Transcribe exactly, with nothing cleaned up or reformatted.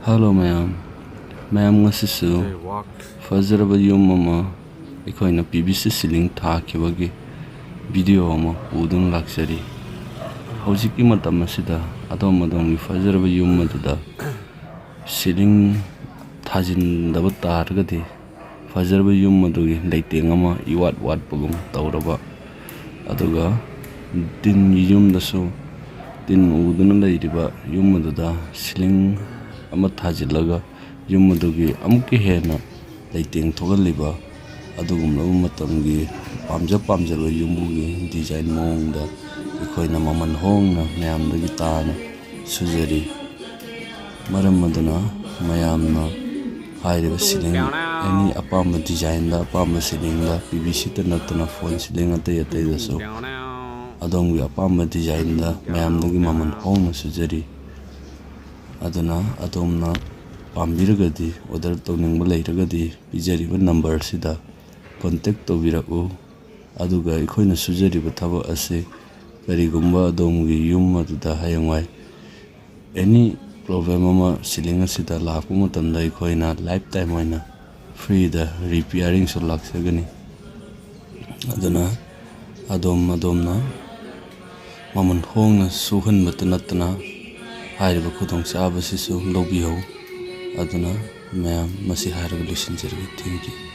Hello ꯃꯌꯥꯝ, ꯃꯌꯥꯝ ꯉꯁꯤꯁꯨ ꯐꯖꯔꯕ ꯌꯨꯝ ꯑꯃ ꯑꯩꯈꯣꯏꯅ P V C ceiling ꯊꯥꯈꯤꯕꯒꯤ video ꯑꯃ ꯄꯨꯗꯨꯅ ꯂꯥꯛꯆꯔꯤ꯫ ꯍꯧꯖꯤꯛꯀꯤ ꯃꯇꯝ ꯑꯁꯤꯗ ꯑꯗꯣꯝ ꯑꯗꯣꯝꯒꯤ ꯐꯖꯔꯕ ꯌꯨꯝ ꯑꯗꯨꯗ ceiling ꯊꯥꯖꯤꯟꯗꯕ ꯇꯥꯔꯒꯗꯤ ꯐꯖꯔꯕ ꯌꯨꯝ ꯑꯗꯨꯒꯤ ꯂꯩꯇꯦꯡ ꯑꯃ ꯏꯋꯥꯠ ꯋꯥꯠꯄꯒꯨꯝ ꯇꯧꯔꯕ, ꯑꯗꯨꯒ ꯇꯤꯟꯒꯤ ꯌꯨꯝꯗꯁꯨ ꯇꯤꯟ ꯎꯗꯨꯅ ꯂꯩꯔꯤꯕ ꯌꯨꯝ ꯑꯗꯨꯗ ceiling ꯑꯃ ꯊꯥꯖꯤꯜꯂꯒ ꯌꯨꯝ ꯑꯗꯨꯒꯤ ꯑꯃꯨꯛꯀ ꯍꯦꯟꯅ ꯂꯩꯇꯦꯡ ꯊꯣꯛꯍꯜꯂꯤꯕ ꯑꯗꯨꯒꯨꯝꯂꯕ ꯃꯇꯝꯒꯤ ꯄꯥꯝꯖ ꯄꯥꯝꯖꯕ ꯌꯨꯝꯕꯨꯒꯤ design ꯃꯑꯣꯡꯗ ꯑꯩꯈꯣꯏꯅ ꯃꯃꯜ ꯍꯣꯡꯅ ꯃꯌꯥꯝꯗꯒꯤ ꯇꯥꯅ ꯁꯨꯖꯔꯤ꯫ ꯃꯔꯝ ꯑꯗꯨꯅ ꯃꯌꯥꯝꯅ ꯍꯥꯏꯔꯤꯕ ceiling, any ꯑꯄꯥꯝꯕ designꯗ, ꯑꯄꯥꯝꯕ ceilingꯗ, ꯄꯤ ꯚꯤ ꯁꯤꯇ ꯅꯠꯇꯅ false ceiling ꯑꯇꯩ ꯑꯇꯩꯗꯁꯨ ꯑꯗꯣꯝꯒꯤ ꯑꯄꯥꯝꯕ designꯗ ꯃꯌꯥꯝꯗꯒꯤ ꯃꯃꯜ ꯍꯣꯡꯅ ꯁꯨꯖꯔꯤ꯫ ꯑꯗꯨꯅ ꯑꯗꯣꯝꯅ ꯄꯥꯝꯕꯤꯔꯒꯗꯤ, order ꯇꯧꯅꯤꯡꯕ ꯂꯩꯔꯒꯗꯤ, ꯄꯤꯖꯔꯤꯕ numberꯁꯤꯗ contact ꯇꯧꯕꯤꯔꯛꯎ꯫ ꯑꯗꯨꯒ ꯑꯩꯈꯣꯏꯅ ꯁꯨꯖꯔꯤꯕ ꯊꯕꯛ ꯑꯁꯤ ꯀꯔꯤꯒꯨꯝꯕ ꯑꯗꯣꯝꯒꯤ ꯌꯨꯝ ꯑꯗꯨꯗ ꯍꯌꯦꯡꯋꯥꯏ any problem ꯑꯃ ceiling ꯑꯁꯤꯗ ꯂꯥꯛꯄ ꯃꯇꯝꯗ ꯑꯩꯈꯣꯏꯅ lifetime ꯑꯣꯏꯅ freeꯗ repairingꯁꯨ ꯂꯥꯛꯆꯒꯅꯤ꯫ ꯑꯗꯨꯅ ꯑꯗꯣꯝ ꯑꯗꯣꯝꯅ ꯃꯃꯜ ꯍꯣꯡꯅ ꯁꯨꯍꯟꯕꯇ ꯅꯠꯇꯅ ꯍꯥꯏꯔꯤꯕ ꯈꯨꯗꯣꯡꯆꯥꯕꯁꯤꯁꯨ ꯂꯧꯕꯤꯍꯧ꯫ ꯑꯗꯨꯅ ꯃꯌꯥꯝ ꯃꯁꯤ ꯍꯥꯏꯔꯒ ꯂꯣꯏꯁꯤꯟꯖꯔꯒꯦ꯫ Thank you꯫